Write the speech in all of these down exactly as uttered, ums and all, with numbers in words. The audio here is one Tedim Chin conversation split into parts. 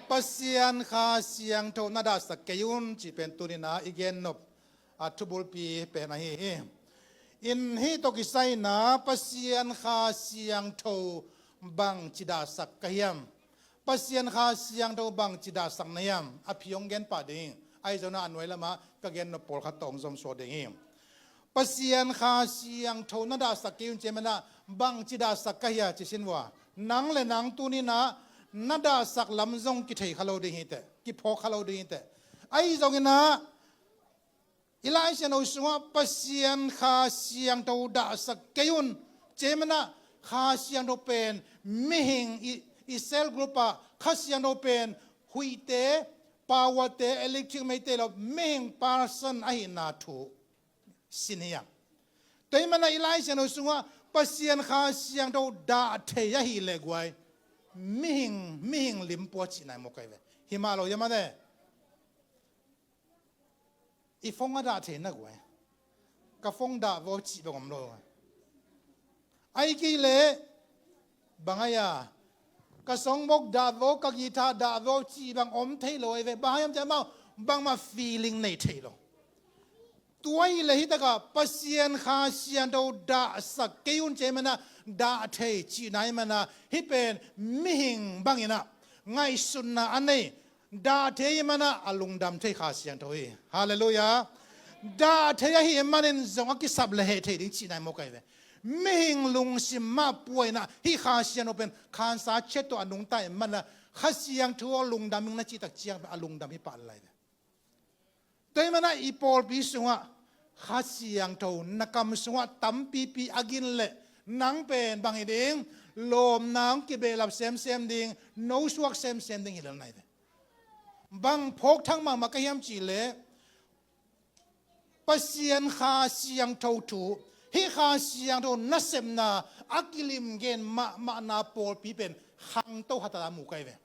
Pasian Kha Siangtho na dahsak kei un cih pen tuni-in ah i gen nop a thubulpi pen ahi hi. In hih tawh kisai-in ah Pasian Kha Siangtho bangci dahsak ka hiam? Pasian Kha Siangtho bangci dahsak na hiam? A phi hong gen pah ding. Ahi zongin ah a nuai lamah ka gen nop pawlkhat tawh hong zom suak ding hi. Pasian Kha Siangtho na dahsak kei un ci ahih manin ah bangci dahsak ka hia ci sin vua. Nang le nang tuni-in ah na dahsak lam zong kithei kha lo ding hi teh, kiphawk kha lo ding hi teh. Ahi zongin ah i Lai Siangtho sungah Pasian Kha Siangtho dahsak kei un ci ahih manin ah Kha Siangtho pen mihing i, i cell group ah Kha Siangtho pen huihte, power-te, electric meite lo, mihing, person ahihna thu sin hi hang. Tua ahih manin ah i Lai Siangtho sungah Pasian Kha Siangtho dah thei ahih leh guai, mihing, mihing lim pua cihna hi mawk ahi ve. Hi mah lo hiam a ne? I phone a dah thei na guai. Ka phone dah vo cih bang om lo. Ahih kei leh bang ahi a, ka songbook dah vo, ka guitar dah vo cih bang om thei lo ahi ve. Bang hang hiam cih leh amau bangmah feeling nei thei lo. Tua ahih leh hih takah Pasian Kha Siangtho dahsak kei un ci ahih manin ah dah thei cihna ahih manin ah hih pen mihing bangin ah ngaihsutna a nei, dah thei ahih manin ah a lungdam thei Kha Siangtho hi. Halleluiah. Dah thei ahih manin zong a kisap leh heh thei ding cihna hi mawk ahi ve. Mihing lungsim mah pua in ah hih Kha Siangtho pen khansa chet tawh a nungta ahih manin ah Kha Siangtho aw lungdam ing na cih tak ciang a lungdam hi pah lai ve. Tua ahih manin ah i pawlpi sungah Kha Siangtho na kam sungah tampipi a gin leh nang pen bang hi ding, lawmna hong kibehlap semsem ding, nosuak semsem ding hi lel nai ve. Bang phawk thak mahmah ka hiam cih leh Pasian Kha Siangtho thu, hih Kha Siangtho nasepna a kilim gen mahmahna pawlpi pen khangto hata mu ka hi ve.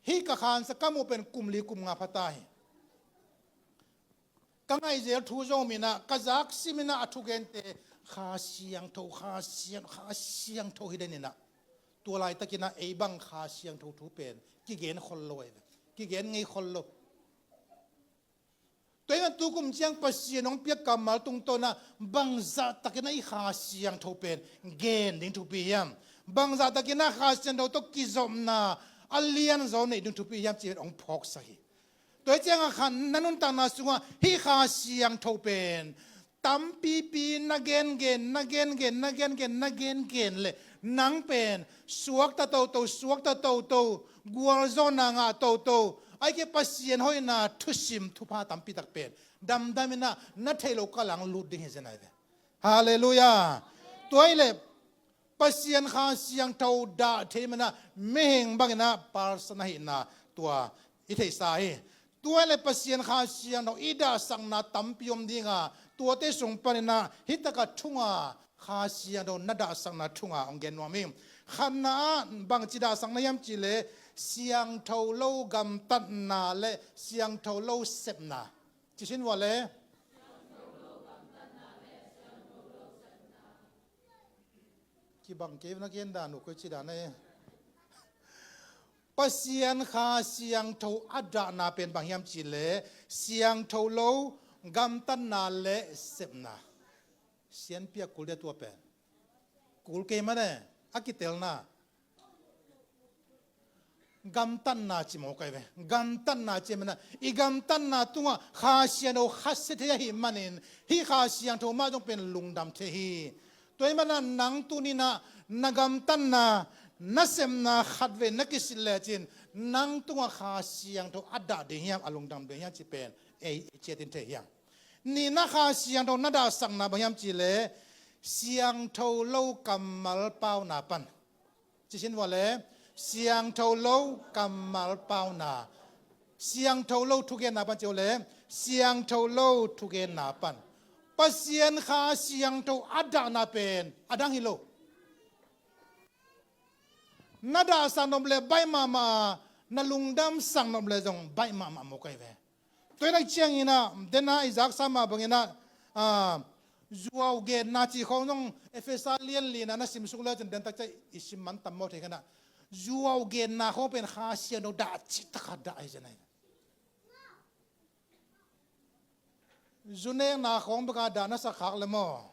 Hih ka khansa ka muh pen kum li kum nga pha ta hi. Ka ngaihzel thu zong om in ah, ka zak sim in ah a thugente Kha Siangtho, Kha Siang, Kha Siangtho hi den in ah. Tua laitakin ah ei bang Kha Siangtho thu pen kigen khol lo ahi ve. Kigen ngei khol lo. Tua ahih manin tukum ciang Pasian hong piak kammal tungtawn ah bangzah takin ah i Kha Siangtho pen gen ding thupi hiam? Bangzah takin ah Kha Siangtho tawh kizopna a lianzaw neih ding thupi hiam cih pen hong phawksak hi. Tua hi ciangah khan na nuntakna sungah hih Kha Siangtho pen tampipi na gengen, na gengen, na gengen, na gengen leh nang pen suakta toto, suakta toto, gualzawhna ngah toto, ahih kei leh Pasian hoihna thusim thupha tampi tak pen damdam in ah na theih loh kal ah hong lut ding hi zen ahi ve. Halleluiah. Tua ahih leh Pasian Kha Siangtho dah thei manin ah mihing bangin ah person ahihna tua i theihsa hi. Tua ahih leh Pasian Kha Siangtho i dahsakna tampi om ding a, tuate sung panin ah hih takah thu nga, Kha Siangtho na dahsakna thu nga hong gen nuam ing. Khatna ah bangci dahsak na hiam cih leh siangtho lo gamtatna le siangtho lo sepna. Ci sin vua le. Kibang kei na gen dan uh koi ci dan e. Pasian Kha Siangtho a dahna pen bang hiam cih leh siangtho lo gamtatna le sepna. Sianpi a kul dia tua pen. Kul kei mah ne a kitelna. Gamtatna ci mawk ahi ve. Gamtatna ci manin ah i gamtatna tungah Kha Siangtho khasia thei ahih manin hih Kha Siangtho mah zong pen lungdam thei hi. Tua ahih manin ah nang tuni-in ah na gamtatna, na sepna khatvei na kisilh lecin nang tungah Kha Siangtho a dah ding hiam, a lungdam ding hiam cih pen ei i ciatin thei hi hang. Nihna Kha Siangtho na dahsakna bang hiam cih leh siangtho lo kammal pauna pan. Ci sin vua le, siangtho lo kammal pauna. Siangtho lo thugenna pan ci uh le, siangtho lo thugenna pan. Pasian Kha Siangtho a dahna pen a dang hi lo. Na dahsak nop leh baih mahmah a, na lungdamsak nop leh zong baih mahmah mawk ahi ve. Tua ahih ciangin ah, den a i zaksa mah bangin ah, ah, zuau genna cih khawng zong Efesa lian lina na simsuk lecin den tak ciang i sim man tam maw thei khin ah. Zuau genna khawng pen Kha Siangtho dah cih takah dah hi zen ahi. Zu nekna khawng bek a dah na sak khak le maw?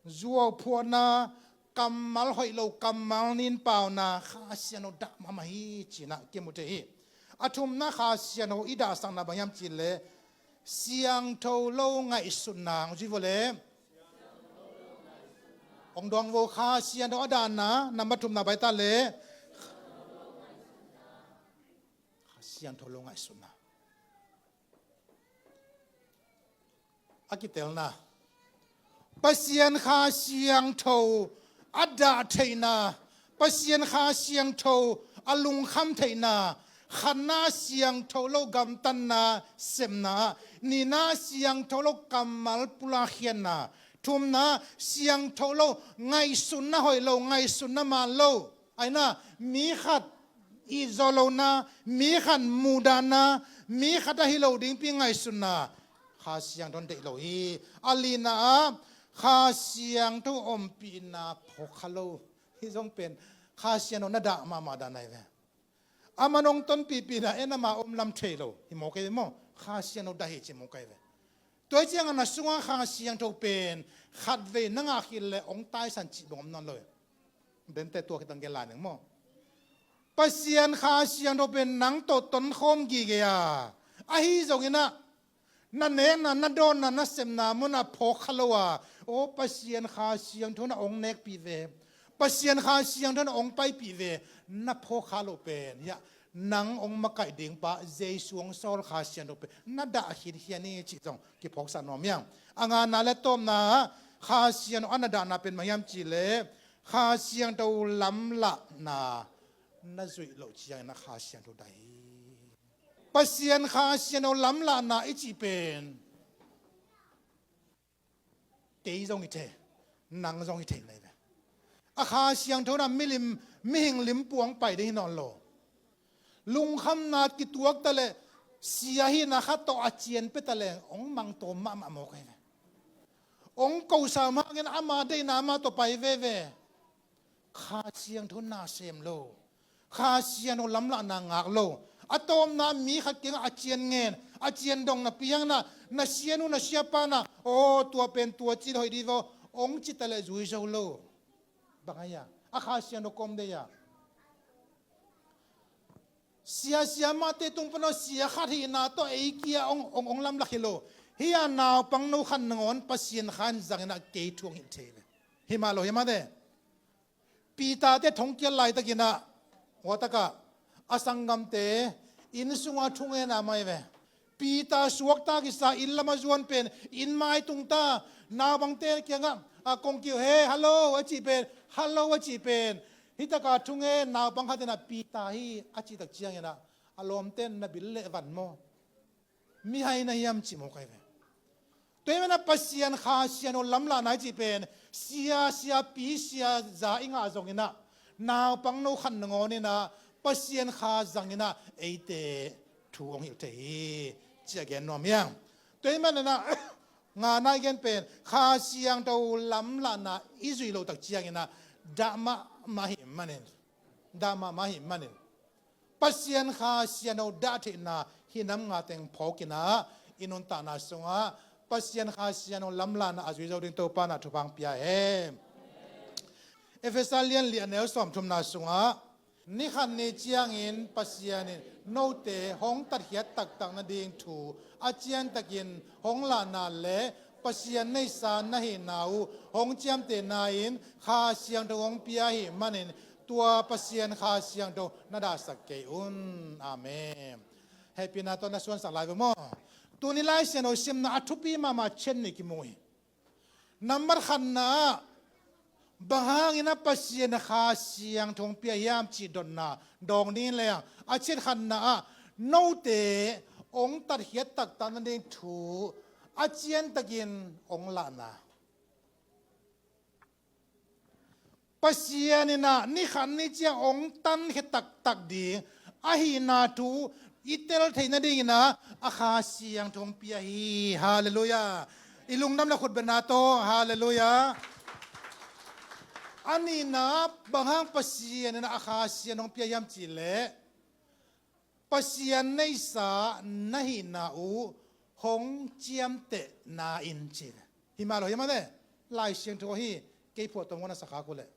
Zuau phuahna, kammal hoih lo, kammal nin pauna, Kha Siangtho dah mahmah hi cih na kimu thei hi. A thumna Kha Siangtho i dahsakna bang hiam cih leh siangtho lo ngaihsutna, hong ci vo le. Hong dawng vo, Kha Siangtho a dahna, nambat thumna pai ta le. Kha Siangtho lo ngaihsutna. A kitelna, Pasian Kha Siangtho a dah theihna, Pasian Kha Siangtho a lungkham theihna, khatna siangtho lo gamtatna sepna, nihna siangtho lo kammal pulak khiatna, thumna siangtho lo ngaihsutna hoih lo, ngaihsutna man lo. Aina, mi khat i zaw lona, mi khat muhdahna, mi khat ahi lo dingpi ngaihsutna, Kha Siangtho in deih lo hi. A lina ah, Kha Siangtho ompihna phawk kha lo. Hih zong pen Kha Siangtho na dah mahmah dan ahi ve. Amah nong tonpihpihna en ama om lam thei lo hi maw kei ve maw? Kha Siangtho dah hi ci maw kei ve. Tua hi ciangin na sungah Kha Siangtho pen khatvei na ngah khit leh hong taisan cih bang om nawn lo hi. Dente tua khitang gen lai ning maw? Pasian Kha Siangtho pen nang tawh tonkhawm gige a, ahi zongin ah na nekna, na dawnna, na sepna munah phawk kha lo a, aw Pasian Kha Siangtho na hong nekpih ve, Pasian Kha Siangtho na hong paipih ve, na phawk kha loh pen hiah nang hong makaih ding pa Jesu hong sawl Kha Siangtho pen na dah khinkhian hi cih zong kiphawksak nuam hiang. A ngana le tawpna Kha Siangtho a na dahna pen bang hiam cih leh Kha Siangtho lamlahna na zuih loh ciangin a Kha Siangtho dah hi. Pasian Kha Siangtho lamlahna i cih pen kei zong i thei, nang zong i thei nai ve. A Kha Siangtho na milim, mihing lim puang pai ding hi nawn lo. Lungkhamna kituak ta leh sia hihna khat tawh a cian pia ta leh hong mangtawm mahmah mawk ahi ve. Hong kosa mah hangin ama deihna ama tawh pai veve. Kha Siangtho na sem lo, Kha Siangtho lamlahna ngak lo, a tawpna mi khat kiangah a cian ngen, a cian dong na piang na, na sianu na siapa na, aw tua pen tua cil hoih dih vaw, hong ci ta leh zui zo lo. Bang ahi a, a Kha Siangtho kawm dei a. Sia siamahte tung pan aw sia khat hihna tawh ei kia hong, hong, hong lamlak hi lo. Hih a naupang no khat nangawn Pasian Kha in zangin ah kei thu hong hilh thei ve. Hi mah lo hi mah de. Peter te thongkiat laitakin ah, huatakah a sanggamte inn sungah thungen a mai ve. Peter suakta kisa inn lamah zuan pen inn mai tungta, naupangte kiangah a kong kiu he, hallo a cih pen, hallo a cih pen. Hitakah thungen naupang khat in ah Peter hi a cihtak ciangin ah a lawmte in na bil leh van maw? Mihai na hiam cih mawk ahi ve. Tua hi mana Pasian Kha Siangtho lamlahna i cih pen sia, siapi, sia za i ngah zongin ah, naupang no khat nangawn in ah Pasian Kha zangin ah eite thu hong hilh thei hi, ci a gen nuam hiang. Tua hi mana ngana i gen pen Kha Siangtho lamlahna i zuih loh tak ciangin ah dah mahmah hi manin, dah mahmah hi manin Pasian Kha Siangtho dah theihna hi nam nga teng phawkin ah i nuntakna sungah Pasian Kha Siangtho lamlahna a zui zo ding Topa na thupha hong pia hen. Efesa lian li a neu sawmthumna sungah, ni khat ni ciangin Pasian in note hong tatkhiat taktak nading thu a ciantakin hong lahna le Pasian neihsa na hihna uh hong ciamtehna in Kha Siangtho hong pia ahih manin tua Pasian Kha Siangtho na dahsak kei un. Amen. Hehpihna tawh na suansak lai ve maw? Tuni Lai Siangtho simna a thupi mahmah chet nih kimu hi. Nambat khatna ah bang hangin a Pasian Kha Siangtho hong pia hiam cih dotna dawng ding leng, a chet khatna ah note hong tatkhiat taktak nading thu a ciantakin hong lahna. Pasian in ah ni khat ni ciang hong tankhia taktak ding ahihna thu i tel theih nadingin ah a Kha Siangtho hong pia hi. Halleluiah. I lungdam le khutbetna tawh. Halleluiah. A nihna, bang hang Pasian in a Kha Siangtho hong pia hiam cih leh, Pasian neihsa na hihna uh hong ciamtehna in ci. Hi mah lo hi mah le, Lai Siangtho hi, kei phuah tawm kong na sa khak uh leh.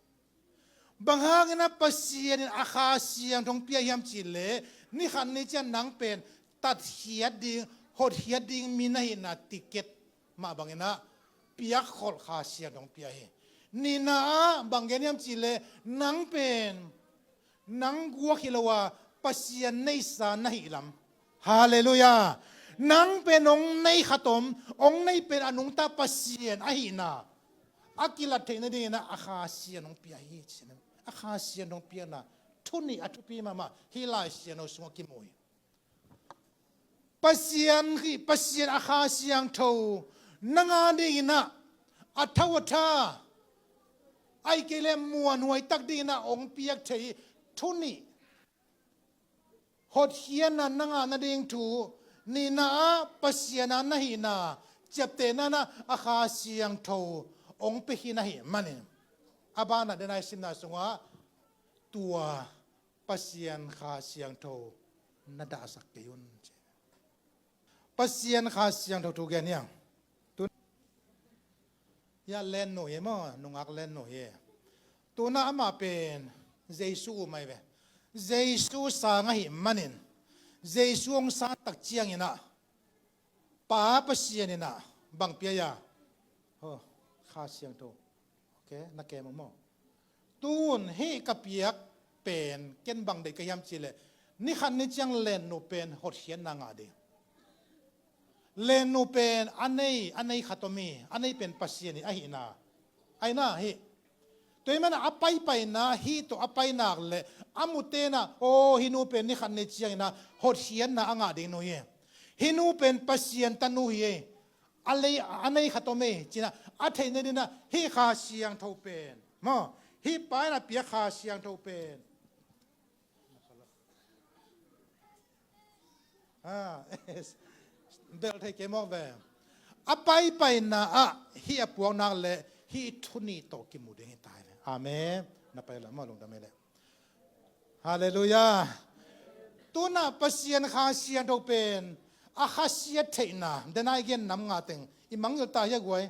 Bang hangin a Pasian in a Kha Siangtho hong pia hiam cih leh, ni khat ni ciang nang pen tatkhiat ding, hotkhiat ding mi na hihna ticket mah bangin a piakholh Kha Siangtho hong pia hi. Nihna ah bang gen hiam cih leh, nang pen nang guak hi lo a, Pasian neihsa na hih lam. Halleluiah. Nang pen hong nei khat om, hong nei pen a nungta Pasian ahihna a kilat theih nadingin a Kha Siangtho hong pia hi ci. A Kha Siangtho hong piakna thu nih a thupi mahmah, hih Lai Siangtho sungah kimu hi. Pasian hi, Pasian a Kha Siangtho nang a dingin a, a tho a tha, ahih kei leh muanhuai tak dingin a hong piak thei thu nih. Hotkhiatna na ngah nading thu, nihna ah Pasian a na hihna ciaptehna in a Kha Siangtho hong pia khin ahih manin, a banah denai simna sungah tua Pasian Kha Siangtho na dahsak kei un ci. Pasian Kha Siangtho thu gen hiang. Tun, hiah lennu hi maw, nungak lennu hi. Tuna amah pen Jesu um ahi ve. Jesu sang ahih manin, Jesu hong san tak ciangin a, Pa Pasian in a bang pia a? Ho, Kha Siangtho. Ok, na kem uh maw? Tun hih ka piak pen ken bang deih ka hiam cih leh, ni khat ni ciang lennu pen hotkhiatna ngah ding. Lennu pen a nei, a nei khat om hi, a nei pen Pasian hi ahihna. Aina hih. Tua ahih manin a paipaina hih tawh a pai nak leh a mutena, aw, hih nu pen ni khat ni ciangin a hotkhiatna a ngah ding nu hi. Hih nu pen Pasian tanu hi. A lei, a nei khat om hi, ci-in a, a theih nadingin a, hih Kha Siangtho pen maw, hih Pa in a piak Kha Siangtho pen. Ah, bel thei kei mawk ve. A paipaina ah hih a puak nak leh hih thu nih tawh kimu ding hi ta hi. Amen. Na pai la maw, lungdam hi leh. Halleluiah. Tuna Pasian Kha Siangtho pen a khasiat theihna, denai gen nam nga teng i mangngilh ta hi a guai.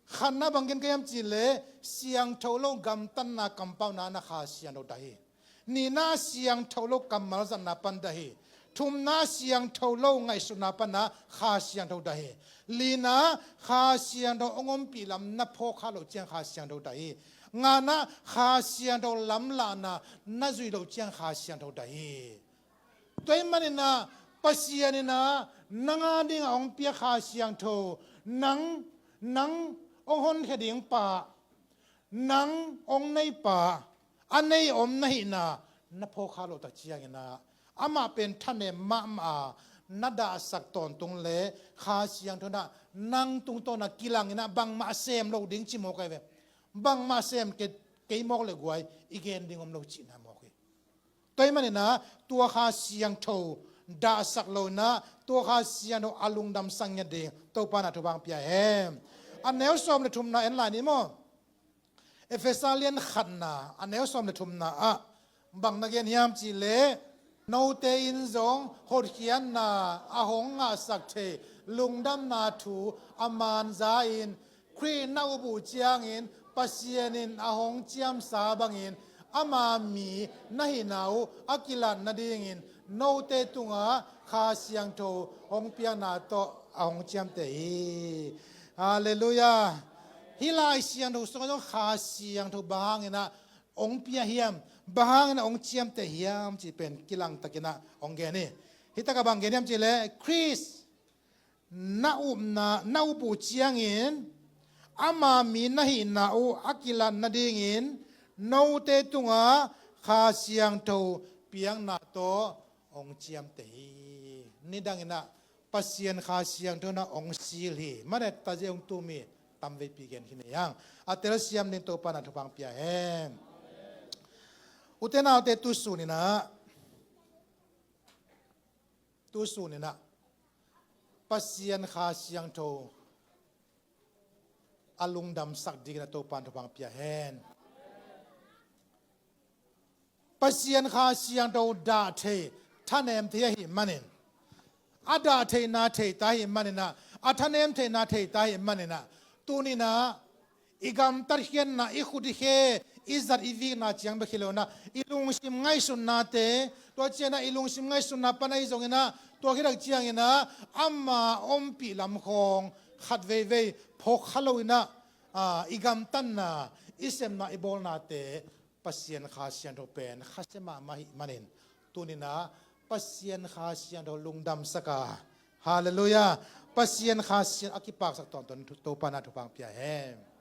Khatna bang gen ka hiam cih leh, siangtho lo gamtatna kampauna in a Kha Siangtho dah hi. Nihna, siangtho lo kammal zatna pan dah hi. Thumna, siangtho lo ngaihsutna pan a Kha Siangtho dah hi. Lina, Kha Siangtho hong ompih lam na phawk kha loh ciang Kha Siangtho dah hi. Ngana, Kha Siangtho lamlahna na zuih loh ciang Kha Siangtho dah hi. Tua ahih manin a, Pasian in a nang a dingin a hong piak Kha Siangtho, nang, nang hong honkhia ding pa, nang hong nei pa, a nei om na hihna na phawk kha loh tak ciangin a, amah pen thanem mahmah a, na dahsak tawntung leh Kha Siangtho in a nang tungtawn a kilangin a, bangmah sem lo ding ci mawk ahi ve. Bangmah sem kei, kei mawk leh guai, i gen ding om lo cihna mawk hi. Tua ahih manin a, tua Kha Siangtho dahsak lo in a, tua Kha Siangtho a lungdamsak ngiat ding Topa in a thupha hong pia hen. A neu sawm leh thumna en lai ni maw? Efesa lian khatna, a neu sawm leh thumna ah bang na gen hiam cih leh, note in zong hotkhiatna a hong ngahsak thei lungdamna thu a man za-in, Khrih na up uh ciangin Pasian in a hong ciamsa bangin, ama mi na hihna uh a kilat nadingin note tungah Kha Siangtho hong piakna tawh a hong ciamteh hi. Halleluiah. Hih Lai Siangtho sungah zong Kha Siangtho bang hangin a hong pia hiam, bang hangin a hong ciamteh hiam cih pen kilangtakin a hong gen hi. Hih takah bang gen hiam cih leh, Khrih na upna, na up uh ciangin, ama mi na hihna uh a kilat nadingin note tungah Kha Siangtho piakna tawh hong ciamteh hi. Nidangin a Pasian Kha Siangtho in a hong seal hi. Mane tazi hong tum hi, tamveipi gen khin hi hang. A telsiam ding Topa in a thupha hong pia hen. Ute naute, tu sun in a, tu sun in a Pasian Kha Siangtho a lungdamsak dingin a Topa in thupha pia hen. Pasian Kha Siangtho dah thei, thanem thei ahih manin, a dah theihna thei ta ahih manin ah, a thanem theihna thei ta ahih manin ah, tuni-in ah i gamtat khiatna, i khut i khe, i zat i vikna ciang bek hi lo-in ah, i lungsim ngaihsutnate, tua ciangin ah i lungsim ngaihsutna pan ahi zongin ah, tua khit tak ciangin ah ama ompih lam khawng khat veivei phawk kha lo-in ah, a, i gamtatna, i sepna, i bawlnate Pasian Kha Siangtho pen khasia mahmah ahih manin, tuni-in ah Pasian Kha Siangtho lungdamsak a, Halleluiah, Pasian Kha Siangtho a kipaksak tawntung Topa in thupha pia hen.